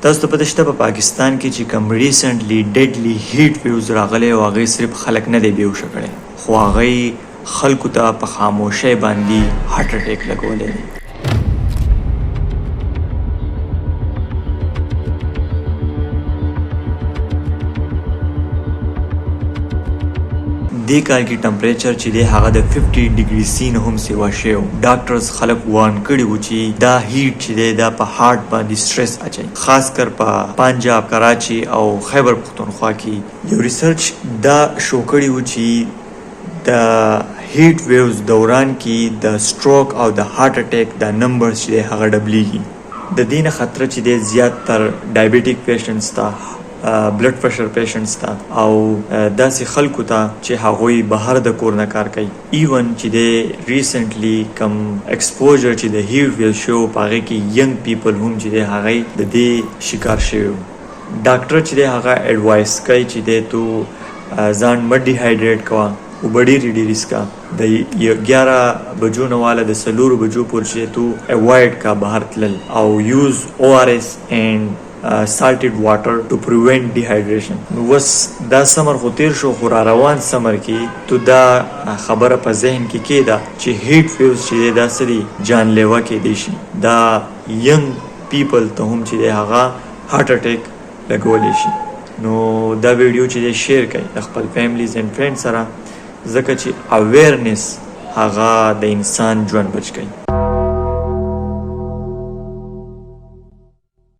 تاسو ته پته شته په پاکستان کې چې کوم ریسنټلی ډیډلی هیټ ویوز راغلی او هغې صرف خلک نه دی بېهوشه کړی، خو هغې خلکو ته په خاموشۍ باندې هارټ اټیک لګولی دی. دې کال کې ټمپریچر چې دی هغه د 50 ډیګري سی نه هم سیوا شوی و. ډاکټرز خلک وارن کړي وو چې دا هیټ چې دی دا په هارټ باندې سټریس اچوي، خاص کر په پنجاب، کراچي او خیبر پښتونخوا کې. یو ریسرچ دا شو کړي وو چې د هیټ ویوز دوران کې د سټروک او د هارټ اټیک دا نمبرز چې دی هغه ډبلیږي. د دې نه خطر چې دی زیات تر ډایبیټیک پیشنټس ته، بلډ پرشر پیشنټس ته او داسې خلکو ته چې هغوی بهر د کور نه کار کوي. ایون چې دی ریسنټلی کوم ایکسپوژر چې د هیټ ویل شوی و، په هغې کې ینګ پیپل هم چې دی هغوی د دې شکار شوي وو. ډاکټر چې دی هغه اډوایس کوي چې دی تو ځان مه ډیهایډریټ کوه، اوبه ډېرې ډېرې څښه، د 11 بجو نه واله د 4 بجو پورې چې تو اوایډ کا بهر تلل او یوز او آر ایس اینډ سالټډ واټر ټو پریوینټ ډیهایډریشن. نو وس دا سمر خو تیر شو، خو را روان سمر کې تو دا خبره په ذهن کې کېده چې هیټ ویوز چې دی دا څه دي، جان لیوه کېدی شي. دا ینګ پیپل ته هم چې دی هغه هارټ اټیک لګولی شي. نو دا ویډیو چې دی شیر کړئ د خپل فیملیز اینډ فرند سره، ځکه چې اویرنس هغه د انسان ژوند بچ کوي.